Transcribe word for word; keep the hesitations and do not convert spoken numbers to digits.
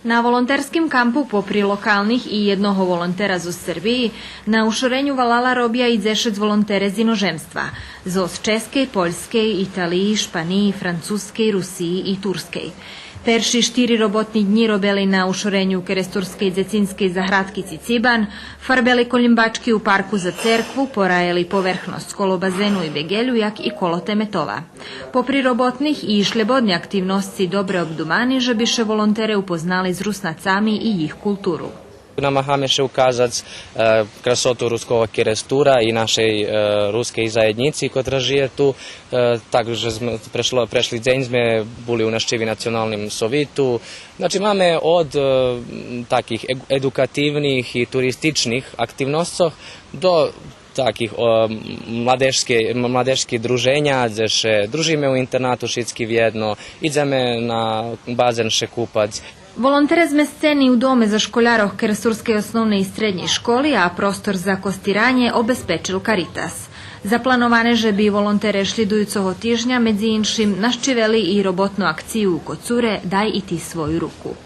На волонтерским кампу попри локалних и єдного волонтера зоз Сербиї, на ушореню валала робя и дзешец волонтере з иножемства, зоз Ческей, Польскей, Италиї, Шпаниї, Французкей, Русиї и Турскей. Перши штири роботни днї робели на ушореню керестурскей дзецинскей заградки Цицибан, фарбели колїмбачки у парку за церкву, пораєли поверхносц коло базену и беґелю, як и коло теметова. Попри роботних и шлєбодни активносци добре обдумани же би ше волонтере упознали з Руснацами и їх културу. Намагаме ше указац, е, красоту Руского Керестура и нашей, е, рускей заєднїци котра жиє ту. Е, так же зме прешло, прешли дзень зме були у нащиви Националним совиту. Значи, маме од, е, таких е-, едукативних и туристичних активносцох до таких, о, младежске, младежски друженя, дзе ше дружиме у интернату шицки вєдно, идземе на базен ше купац. Волонтере змесцени у доме за школярох Керестурскей основней и среднєй школи, а простор за костиранє обезпечил Каритас. Заплановане же би волонтере шлїдуюцого тижня, медзи иншим, нащивели и роботну акцию у Коцуре Дай и ти свою руку.